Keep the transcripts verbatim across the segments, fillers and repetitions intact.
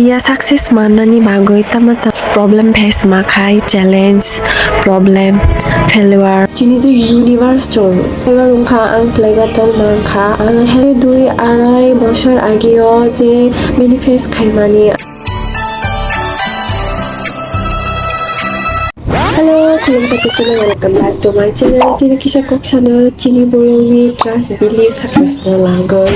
Ya success mannani bagwi tama tama problem face ma khai, challenge, problem, failure. Chini je universe chwng, failure wngkha, ang playback tong mankha. Ang hai dui arai bosor ageo je manifest khaimani. Hello, khulumkha, welcome back to my channel. Tini kisa kok sana chini bolongni trust, belief, success no langoi.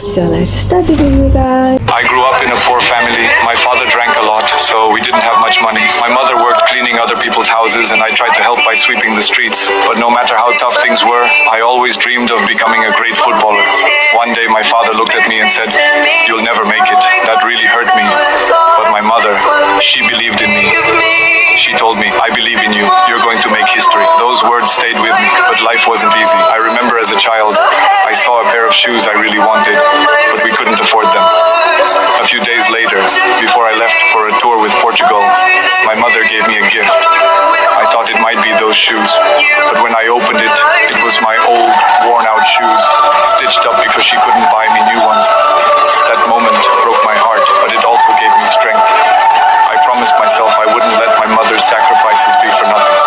So let's start the video, guys. I grew up in a poor family. My father drank a lot, so we didn't have much money. My mother worked cleaning other people's houses, and I tried to help by sweeping the streets. But no matter how tough things were, I always dreamed of becoming a great footballer. One day, my father looked at me and said, "You'll never make it." That really hurt me. But my mother, she believed in me. She told me, "I believe in you. You're going to make history." Those words stayed with me, but life wasn't easy. I remember as a child, I saw a pair of shoes I really wanted, but we couldn't afford them. A few days later, before I left for a tour with Portugal, my mother gave me a gift. I thought it might be those shoes, but when I opened it, it was my old, worn out shoes, stitched up because she couldn't buy me new ones. That moment broke my heart, but it also gave me strength. I promised myself I wouldn't let my mother's sacrifices be for nothing.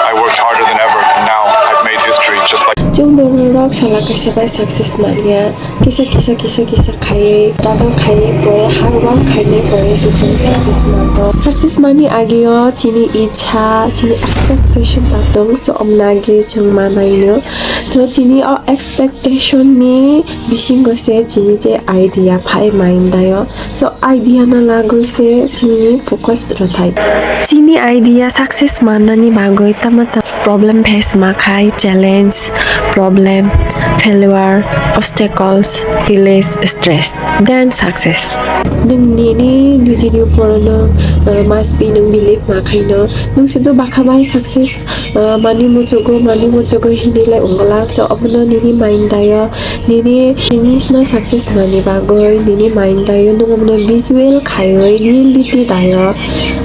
I worked harder than ever, and now I've made history just like. Chwng borok sala kaisa bai success manya. Kisa kisa kisa kisa khaiwi, struggle khaiwi pore, hard work khainai pore se chwng success mango. Success mani ageo chini ichha, chini expectation ta tong, so omna age chwng manaino. To chini o expectation ni bisingo se chini je idea phai mind dayo. So idea no lagwi se chini focus rwthai. Chini idea success mannani bagwi tama tama problem face ma khai, challenge, problem, failure, obstacles, delays, stress, then success. Nwng nini nijini uporo no, uh, must be nwng believe ma khaino. Nwng sudu bakha bai success, uh, mani muchugo, mani muchugo hinwi lai ungla. So omono nini mind dayo, nini, nini no success mani bagwi nini mind dayo. Nwng omono visual khaiwi reality dayo.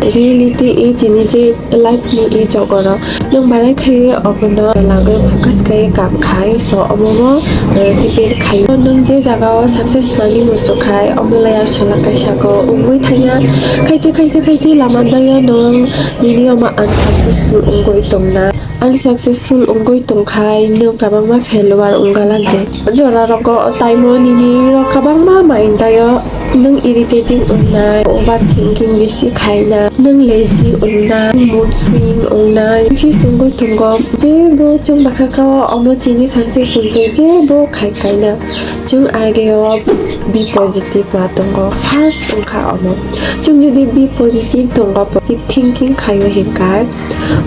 Reality i chini je life ni i jogoro. Nwng barai khai obono lagwi focus khai kam khai, so omo bo, eh, depend khai. Nwng je jaga o success mani muchuk khai, omo lai ar sala kaisa ko wngwi thangya. Khaite, khaite, khaite lama dayo nwng nini omo unsuccessful wngwi tongna. Unsuccessful wngwi tongkhai nwng kwbangma failure wnggalak de. Jora rogo time o nini rok kwbangma mind dayo. Nwng irritating wngnai, overthinking bisi khaina, nwng lazy wngnai, mood swing wngnai, confuse wngwi tongo. Jebo chwng bakha kao omo chini success wngwi jebo khai kaina. Chwng age o be positive ma tongo. First wngkha omo. Chwng jodi be positive tongo, positive thinking khaio hinkha,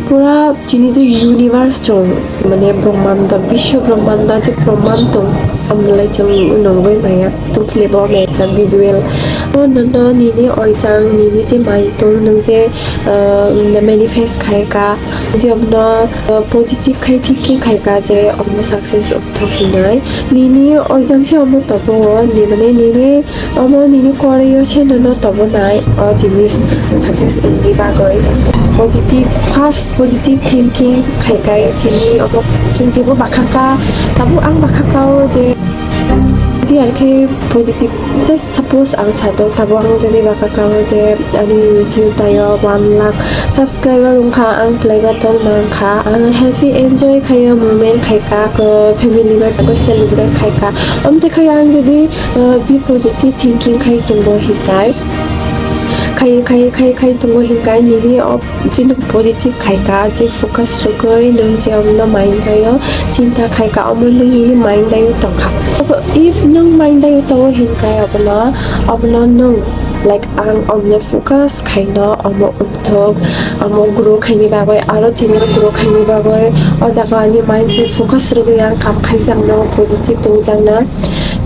pura chini je universe chwng, mane brahmanda, biswa brahmanda je brahmand tong, omnalai chwng nungwi maya, tongphile bo maya visual. O nono nini oijang, nini je mind tong, nwng je, uh, manifest khai ka, je omno, uh, positive khai thinking khai ka je omno success wngthok hinwi. Nini oijang se omo tobo o, ni mane nini omo nini koroi o se nono tobonai o jinis success wngni bagwi. Positive, first positive thinking khai khai chini omo chwng jebo bakha ka, tabuk ang bakha ka o je, je ar khe positive, just suppose ang sato tabuk ang jodi bakha ka o je ani YouTube tayo one lakh subscriber wngkha, ang playback tong mankha, ang happy enjoy khayo, moment khai ka, ko family bai celebrate khai ka, omte khai ang jodi uh, be positive thinking khai tongo hinkhe. Khai, khai, khai, khai tongo hinkhe nini o chini positive khai ka, je focus rwgwi nwng je omno mind dayo chinta khai ka, omo nwng nini mind dayo tongkha. If nwng mind dayo tongo hinkhe obono, obono nwng, like, ang omno focus khaino, omo wngthok, omo grow khaini bagwi, aro chini grow khaini bagwi, o jaga ani mindset focus rwgwi ang kam khaijakno, positive tongjakna.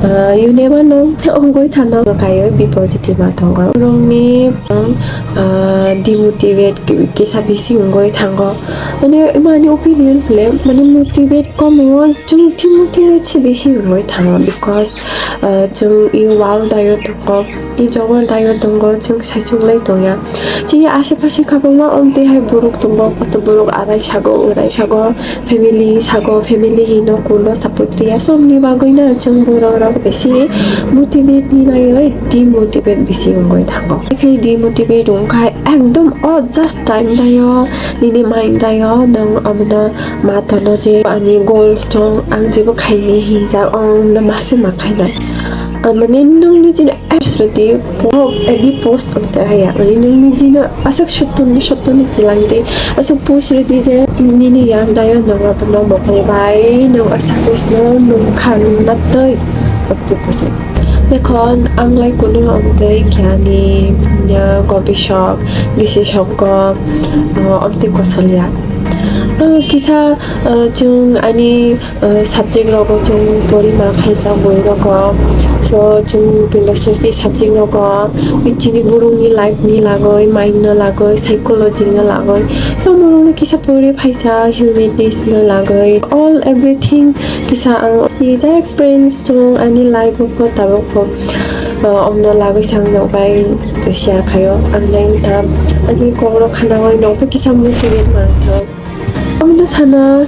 Ah, you never know, wngwi thano kaiwi be positive ma tongo. Borokni, ah, demotivate kisa bisi wngwi thango. Mane, imani opinion phle, mane motivate komo, chwng demotivate se bisi wngwi thango because, ah, chwng i wal dayo tongo. I jogor daio tongo, chwng saichung lai tongya. Chini ashe pashe kwbangma omtwi hai borok tongo, koto borok arai sago, urai sago, family sago, family hino kulo support riya. Somni bagwi na chwng borok rok bisi motivate ni naiwi demotivate bisi wngwi thango. Khai demotivate wngkha ekdom o just time daio, nini mind daio, nwng omono ma tono je ani goals tong, ang jebo khaini hinjak, ang no ma se ma khainai. Amani nwng nijini Sriti po-, every post of the haya. Ani nwng nijino aswk sotto ni, sotto ni tilang de. Aswk post rwdi je nini yang dayo nwng abono mokol bai, nwng o success no nwng kha na twi. Obtwi kwsai. Dekhon ang lai kunu omtwi gyani, ya, gobisok, bisesoggo, o, omtwi kosolya. O, kisa, o, chwng ani uh, subject rogo chwng pori ma phaijak boi rogo. So chwng philosophy subject rogo chini borokni life ni lagoi, mind no lagoi, psychology no lagoi. So borokno kisa pori phaisa humanities no lagoi. All everything kisa ang si ja experience tong ani life o tabok po. Uh, omno lagoi sang no bai share khayo ang nai tam ani kok rok khana bai no kisa motivate mang thok. Omno sana,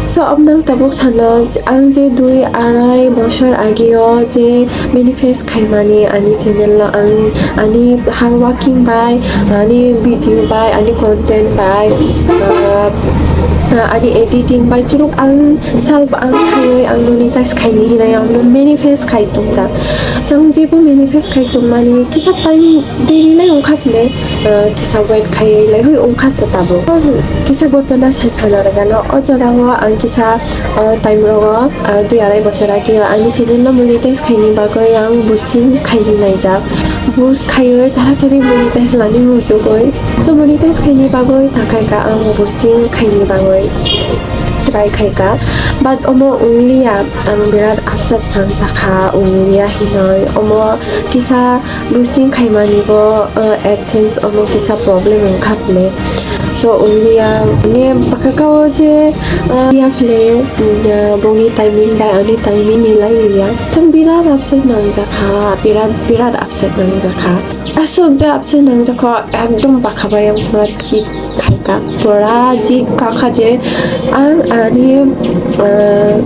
so omnang tabuk sana, ang je dui arai bosor agio je manifest khaimani ani channel o ang ani hard working bai, ani video bai, ani content bai, ah, ah, ani editing bai churuk ang self ang khaiwi ang monetize khaini hinai ang manifest khai tongja. Chwng jebo manifest khai tongmani kisa time deri lai ongkha phile, ah, kisa wait khai lai hui ongkha to tabuk. Kisa gotona sai khana rwgano o jorao ang kisa, ah, time rogo, ah, dui arai bosor age ani channel no monetize khaini bagwi ang boosting khaini naijak. Boost khaiwi taratari monetize lani mujugwi. So monetize khaini bagwi tangkhaika ang boosting khaini bagwi try khaika. But omo ongliya, ang birat upset tangjakha ongliya hinoi. Omo kisa boosting khaimani bo, uh, AdSense omo kisa problem wngkha phile. So ongliya ne bakakao je, uh, ya phile, uh, boni timing bai ani timing milai ya. Tang birat upset nangjakha, birat, birat upset nangjakha. Aswk je upset nangjakha, ekdom bakhabai ang pura chik khaika, pura chik kakha je ang ani, ah,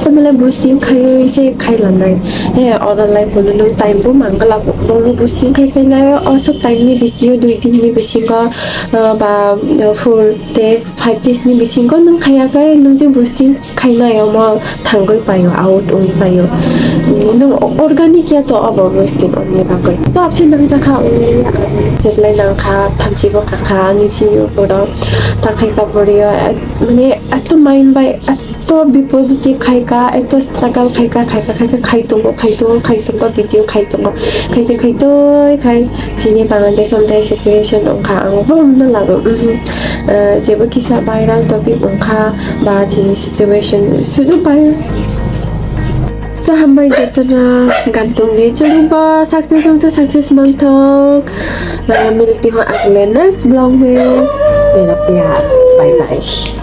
tamale boosting khaiwi se khailanai. He, oro lai kunu nwng time bo mangala, bono boosting khai khai lai, o sok time ni bisingo, dui din ni bisingo, ah, ba, ah, four days, five days ni bisingo nwng khaiya khe nwng je boosting khainai omo thangwi paio, out wngwi paio. Nwng organic ya to obo boosting ongni bagwi. To abse nangjakha ongni, ani chetlai nangkha, thamchibo kakha, ani chini uporo. Tangkhaika borio, eh, mane eto mind bai eto be positive khaika, eto struggle khaika, khaika, khaika, khai tongo, khai tongo, khai tongo, video khai tongo, khaite khai toi khai. Chini Bangladesh omtai situation wngkha, ang bomno lago, mhm. Eh, jebo kisa viral topic wngkha, ba chini situation sudu bai. So, hambai jotono, gam tongdi, chwngbo success wngthok, success manthok. Nang milti ho agle next vlog me. Bye bye.